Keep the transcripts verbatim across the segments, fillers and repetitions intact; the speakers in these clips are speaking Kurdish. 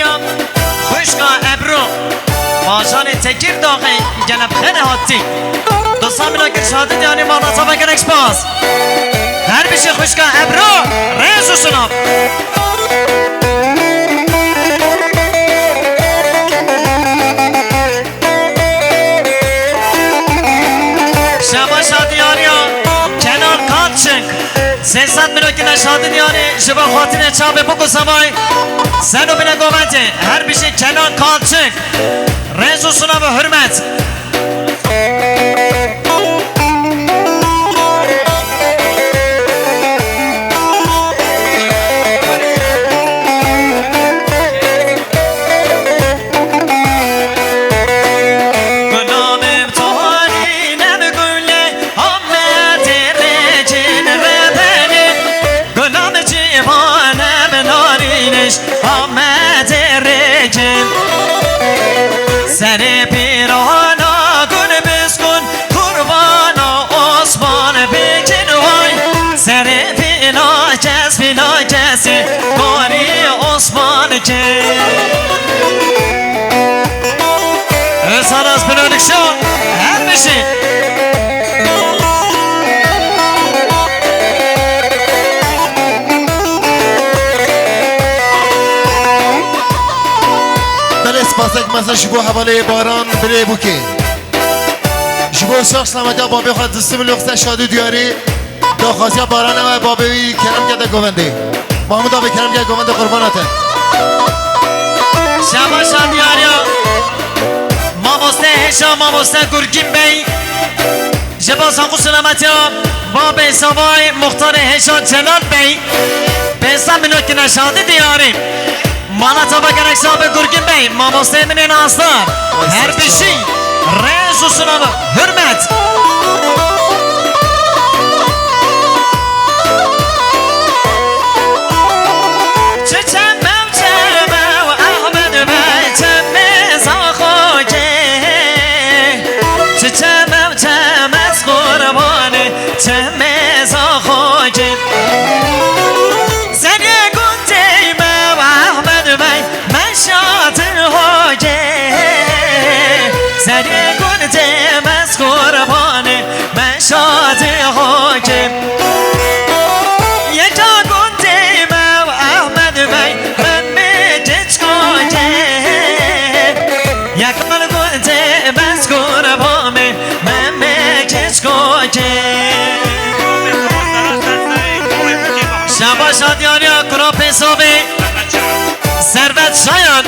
Xwişka Ebru, bajarê Tekîrdaxê, gelek xêr hatî. Dosta min a kir şadî diyanî mala çava gelek spas. Her bijî xwişka Ebru, rêz û şinav. Şeva şadiyariya Kenan Kalçık. Sê sed milokî ne şadin yanî ji bo xatirê çavê bûk û semay. Seno bine govendê her bijî Kenan Kalçık. Rêz û sinav û hurmet. Gulamê tarîne bi gulê Amedê rêcin rebenê. Gulamê civanem narîniş Amedê rêcin. Serê pîrana gul biskun qurbana Osman bikin vay. Serê pîna kes pîna kesê karî Osman ke. Özaras Pınarlıkşa her bir şey. Belê spasek mezin ji bo hevalê Baran birê bûkê. Ji bo şax selametiya babê xwe distî min li xwe şadî diyarî. Daxwaziya Baran ew e, babê wî kerem kete govendê. Mahmûd abi kerem kete govendê, qurbana te. Şaba şadiyariya mamoste hêşa mamoste Gurgin Bey. Ji bo sağ û selametiya babê savay muxtarê hêşa Celal Bey. Pêsa minotine şadî diyarî. Mala çava gerek sabe Gurgin Bey, mamosteyê min ê nasdar. Her bijî, rêz û sinav û hurmet. Çi çemew çemew Ehmed Bey, çemê Zaxokê. Çi çemew çemez qurbanê, çemê Zaxokê. Serê gundê me Ehmed Bey, me şatin hokê. Serê gundê me qurbanê, me şatin hokê. Yeka gundê me Ehmed Bey, me me keçkokê. Yeka gundê me qurbanê, me me keçkokê. Şaba şadiyariya kura pêsavê Servet Şayan.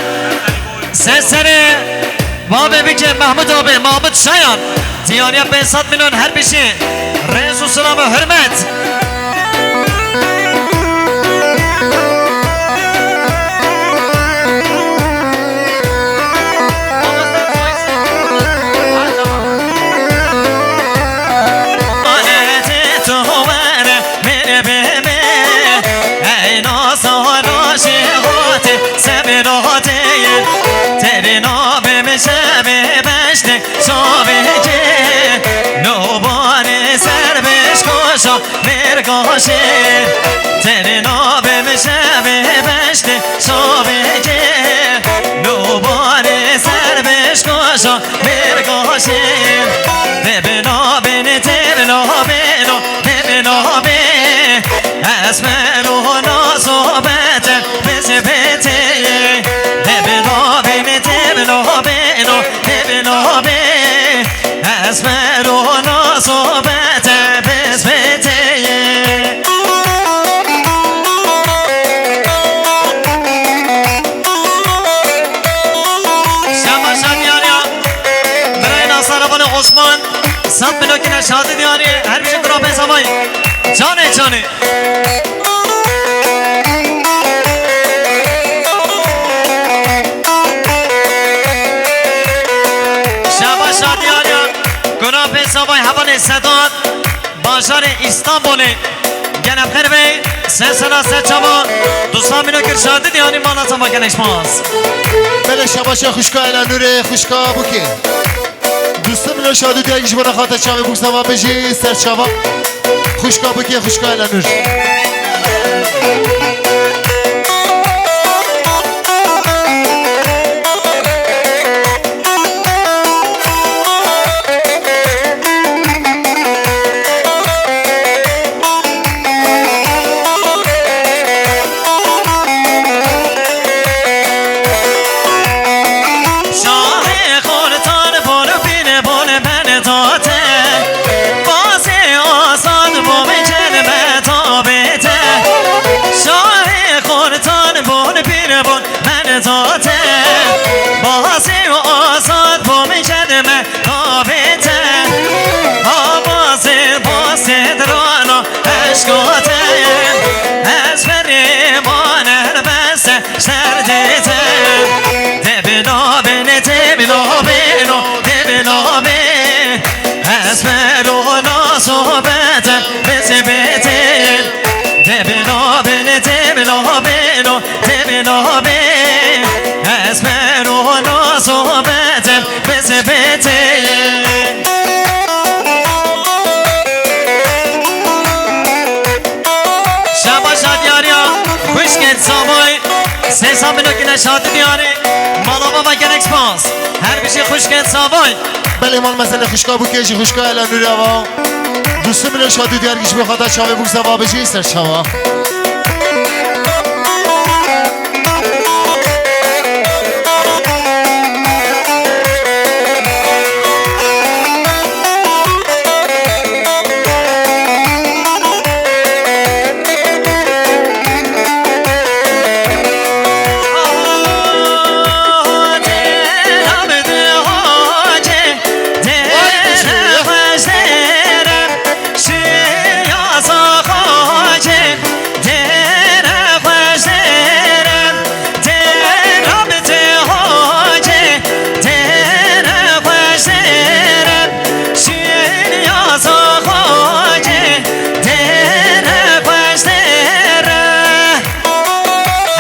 Ser serê babê bike Mahmud abi, Mahmud Şayan. Diyariya pênc sed milyon her bişî. Rêz û silav û hurmet. Ey nasara jêhatê sevinatê ye. Terê navê min şevê beştê şavê ke. Nobanê ser beşkoşa mêrgaşê. Terê navê min şevê beştê şavê ke. Nobanê ser beşkoşa mêrgaşê. Dê bi navê ne tê bi navê no. Bê bê nabê, ez mero nasobete, bê zê bê tê. Bê bê nabê, me tê bê nabê, no, bê bê nabê, ez mero nasobete, bê zê bê tê. Şema şadiyariya, birayê Nasaravanê Osman. Sed milokî ne şadî diyarî, her bijî kura pê samay. Canê canê. Şaba şadiyariya, kura pê samay hevalê Sedat, bajarê Îstanbulê. Gelek xêr be, ser sera ser çava, dosta mîna kir şadî diyarî mala çava gelek spas. Belê şabaşa xwişka Elanûrê, xwişka Bûkê. Dûstê min o şadûtiyek ji bo nexate çavê bûk sava bijî ser çava. Xwişka Bikê, xwişka Elenûr. Pîr bûn min zate, bazî û azad bûm kedime tabê te. Avazê basê dirana eşka te. Ez berê maner bese şerdê te. Tê bila bêne, tê bila bêno, tê bila bê. Ez bero naso bete, bese bete. Tê bila bêne, tê bila bêno, tê bila bê. Ez bero naso bete, bese bete. Şaba şadiyariya, xwişkên Savoy, sêsa minokî neşatî diyarî, mala bava gelek spas. Her bijî xwişkên Savoy. Belê mal mesele xwişka bûkê jî xwişka Elenûrê ava. Dûstê min ê şadî diyar giş bo xata çavê bûk zeva bijî ser çava.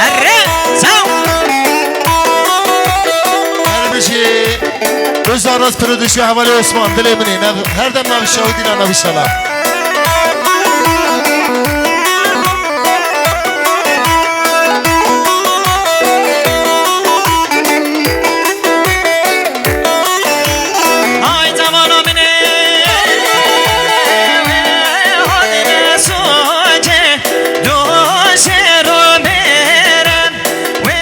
Here, çaw. Her bijî Özaras Prodüksiyon hevalê Osman, dilê min ê. Her dem navîşa wî dîna navîşa la. Ay, cevana min ê, hadine soce, do şero mêrem. Wê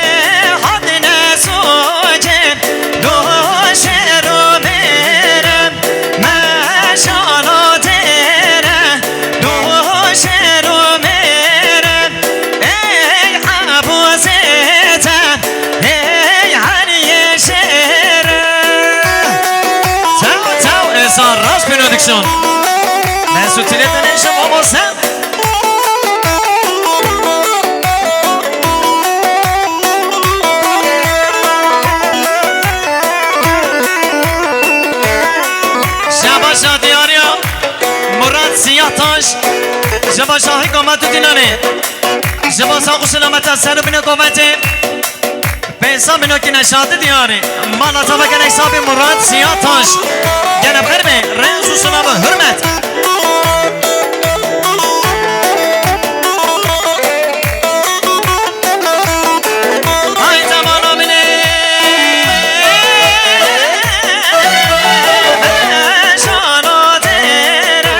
hatine soce, do şero mêrem, meşano têre, do şero mêrem, ey Ebû Zête, ey Eliyê Şêre. Çaw, çaw, êsa rast prodüksiyon. Mesûtîlê te neyşe mamoste. Şaba şadiyariya Murat Siyahtaş. Şaba şahî komat û dînanê. Şaba sağ û selameta ser û binê kometê. Pênc sed minokî neşatî diyarî. Mala te ve gelek sabî Murat Siyahtaş. Gelek xêr be, rêz û silav û hurmet. Ay, temana min ê. Şano têre.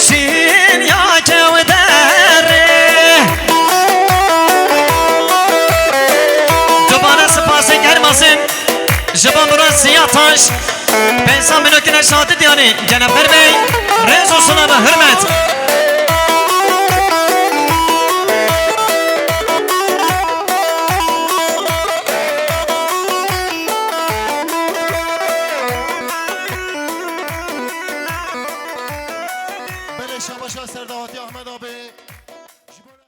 Şîn ya kewderê. Dubare sipasê germ asin. Ji bo Murat Siyahtaş, pênc sed minokî neşatî diyarî. Gelek xêr be, rêz û silav û hurmet. Belê şabaşa serdawatî Ahmet abi.